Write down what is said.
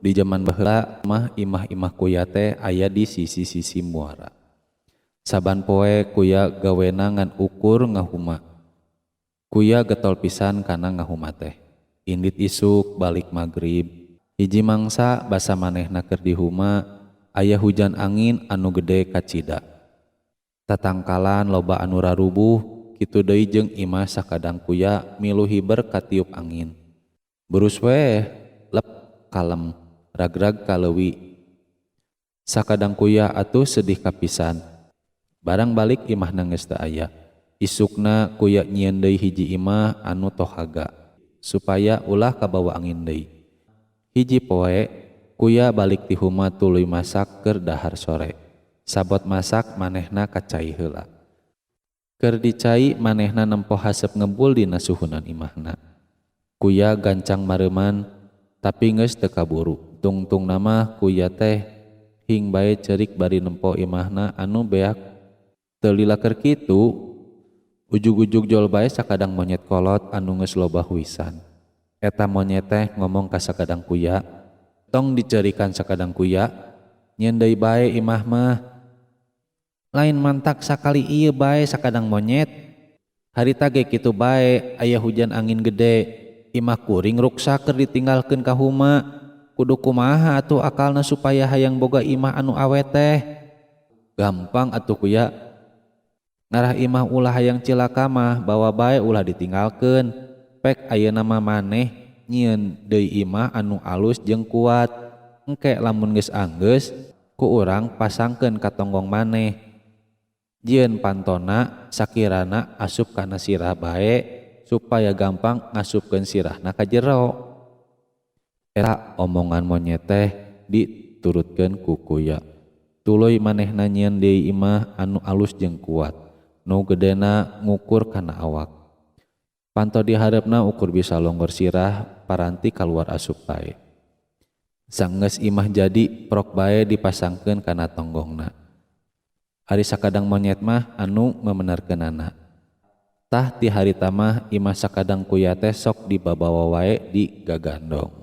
Di jaman baheula mah imah-imah kuya teh aya di sisi-sisi muara. Saban poe kuya gawena ngan ukur ngahuma. Kuya getol pisan kana ngahuma teh. Indit isuk balik magrib. Hiji mangsa basa manehna keur di huma aya hujan angin anu gede kacida. Tatangkalan loba anu rarubuh kitu deui jeung imah sakadang kuya milu hiber katiup angin. Burus weh lep kalem ragrag ka leuwi. Sakadang kuya atuh sedih kapisan. Barang balik imahna geus teu aya. Isukna kuya nyieun deui hiji imah anu tohaga supaya ulah kabawa angin deui. Hiji poe kuya balik ti huma tuluy masak keur dahar sore. Sabot masak manehna ka cai heula. Keur di cai manehna nempo haseup ngebul dina suhunan imahna. Kuya gancang mareuman tapi geus teu kaburu. Tungtungna mah kuya teh hing bae ceurik bari nempo imahna anu beak teu lila keur kitu. Ujug-ujug jol bae sakadang monyet kolot anu geus loba huisan. Eta monyet teh ngomong ka sakadang kuya, Tong diceurikan sakadang kuya, nyieun deui bae imah mah. Lain mantak sakali ieu bae sakadang monyet. Harita ge kitu bae aya hujan angin gede, imah kuring ruksak keur ditinggalkeun ka huma. Kudu kumaha atuh akalna supaya hayang boga imah anu awet teh. Gampang atuh kuya. Ngarah imah ulah hayang cilaka mah bawa bae ulah ditinggalkeun. Pek ayeuna mah maneh nyieun deui imah anu alus jeung kuat. Engke lamun geus anggeus ku urang pasangkeun ka tonggong maneh. Jieun pantona sakirana asup kana sirah bae supaya gampang ngasupkeun sirahna ka jero. Eta omongan monyet teh diturutkeun ku kuya. Tuluy manehna nyieun deui imah anu alus jeung kuat. Nu gedena ngukur kana awak. Panto di hareupna ukur bisa longgor sirah paranti kaluar asup bae. Sanggeus imah jadi prok bae dipasangkeun kana tonggongna. Ari sakadang monyet mah anu memenerkeunana. Tah ti harita mah imah sakadang kuya teh sok dibabawa wae di gagandong.